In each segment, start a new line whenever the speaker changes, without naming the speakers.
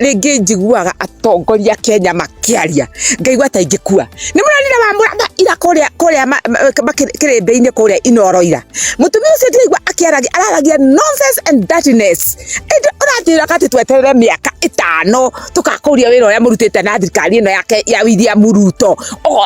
Rĩngĩ njiguaga atongoria Kenya makĩaria ngaigua ta ingĩkua. Nĩ mũronire wa Mũrang'a ira kũrĩa kũrĩa kĩrĩmbĩ-inĩ kũrĩa Inooro ira. Mũtumia ũcio ndĩraigua akĩaragia, araragia nonsense and dirtiness. Ĩndĩ ũratwĩraga atĩ tweterere mĩaka 5 tũgakũria wĩra ũrĩa mũrutĩte na thirikari ĩno yake ya William Ruto.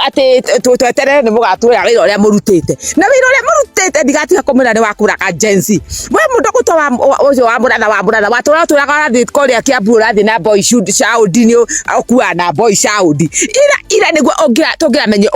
Atĩ tweterere nĩ mũgatwĩra wĩra ũrĩa mũrutĩte. Na wĩra ũrĩa mũrutĩte ndigatiga kũmwĩra nĩ wa kũraga Gen Z. We mũndũ gũtwa wa ũcio wa Mũratha wa Mũratha watũra ũtũraga ũrathiĩ kũrĩa Kiambu ũrathiĩ na boy child nĩ ũkuaga na boy child. Ira ira nĩguo tũngĩramenyire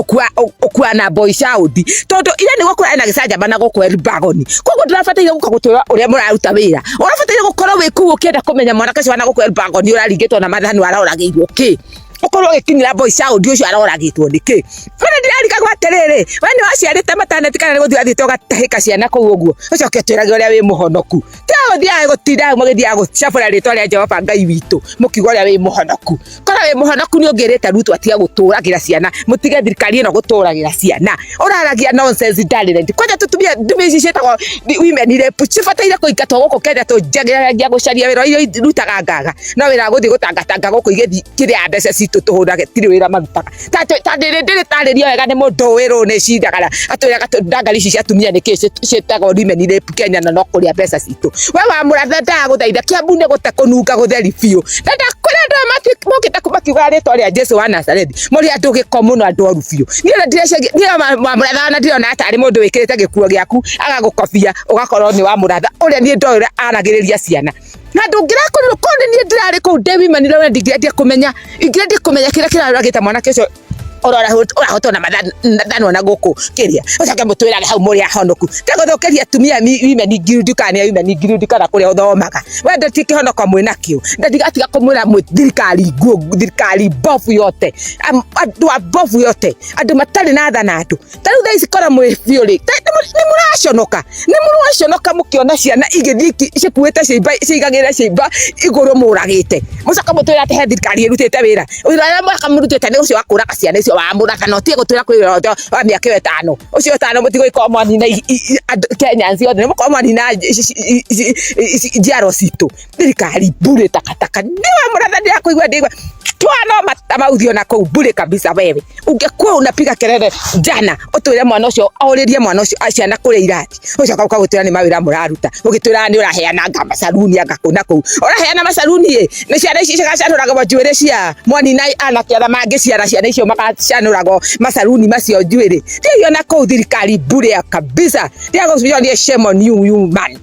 ũkuaga na boy child tondũ ira nĩguo kũrarĩ na gĩcanjama na gũkũ Elbagon. Koguo ndũrabataire gũka gũtwĩra ũrĩa mũraruta wĩra. Ũrabataire gũkorwo wĩ kũu ũkĩenda kũmenya mwanake ũcio wa na gũkũ Elbagon ũraringĩtwo na mathani aroragĩirwo kĩ. Ũkorwo ũgĩkinyĩra boy child ũcio aroragĩtwo nĩkĩ. Ona ndirarigagwo atĩrĩrĩ, we nĩ waciarĩte mataneti kana nĩ gũthiĩ wathiĩte ũgatahĩka ciana kũu ũguo, ũcoke ũtwĩrage ũrĩa wĩ mũhonoku. Tiga gũthiaga gũtinda hau mũgĩthiaga gũcabũra rĩtwa rĩa Jehova Ngai witũ, mũkiuga ũrĩa wĩ mũhonoku. Korwo wĩ mũhonoku nĩ ũngĩrĩte Ruto atige gũtũragĩra ciana, mũtige thirikari ĩno gũtũragĩra ciana. Ũraragia nonsense darling. Kwanja tũtumia ndume ici ciĩtagwo women rape cibataire kũingatwo gũkũ Kenya tũnjagĩragia gũcaria wĩra iria irutaga ngaga. No wĩra wa gũthiĩ gũtangatanga gũkũ igĩthiĩ kĩrĩa mbeca citũ tũhũrage tirĩ wĩra marutaga. Ta ndĩrĩ ndĩrĩtarĩrio wega nĩ mũndũ ũĩ rũ nĩ cindagara atwĩraga ndangari ici cia atumia nĩkĩ ciĩtagwo women rape Kenya na no kũrĩa mbeca citũ. We wa Mũratha ndagũthaitha Kiambu nĩ gũte kũnunga gũtheri biũ. Na ndakwĩra andũ aya mokĩte makiugaga rĩtwa rĩa Jesu wa Nazarethi mũrĩ andũ gĩko mũno andũ oru biũ. Niĩ ona ndĩreciria niĩ wa Mũratha ona ndirona tarĩ mũndũ wĩkĩrĩte gĩkuo gĩaku agagũkobia ũgakorwo nĩ wa Mũratha ũrĩa niĩ ndoĩ ũrĩa aragĩrĩria ciana. Na ndũngĩrakorirwo korwo nĩ niĩ ndĩrarĩ kũu ndĩ women rep ndingĩendia kũmenya ingĩendia kũmenya kĩrĩa kĩraragĩte mwanake ũcio ũrahotwo na mathanwa na gũkũ kĩrĩa ũcoke mũtwĩrage hau mũrĩ ahonoku tegũthũkĩria atumia women guild kana nĩ women guild kana kũrĩa ũthomaga we ndati kĩhonoko mwĩ nakĩo na ndigatiga kũmwĩra mwĩ thirikari nguũ thirikari mbovu yote andũ a mbovu yote andũ matarĩ na tha na andũ. Ta rĩu thaa ici korwo mwĩ biũ rĩ, nĩ mũraconoka, nĩ mũraconoka mũkĩona ciana igĩthiĩ cikuĩte ciimba cigagĩrĩre ciimba igũrũ mũragĩte. Mũcoke mũtwĩre atĩ he thirikari ĩrutĩte wĩra. Wĩra ũrĩa mwaka mũrutĩte nĩ ũcio wa kũraga ciana icio wamũraga na ũtige gũtwĩra kwĩ wĩra wa mĩaka ĩyo ĩtano. Ũcio ĩtano mũtigũgĩkorwo mwanina Kenyans othe, nĩ mũgũkorwo mwanina njiarwa citũ. Thirikari bure takataka. Ndiwa mũratha ndirakũigua ndĩgua. Twa no mauthio na kũu bure kabisa wewe. Ungekuwa unapiga kelele jana utwire mwana ucio auririe mwana ucio ciana kuria irathi ucoka uka gutwira ni mawira muraruta ugitwira ni uraheana anga macaruni anga kuu na kuu uraheana macaruni ĩ ni ciana ici cigacanũragwo njuĩrĩ cia mwanina anake arĩa mangĩciara ciana icio magacanũragwo macaruni macio njuĩrĩ ndio na kũu thirikari bure kabisa ndiagũcionie shame on you, you man.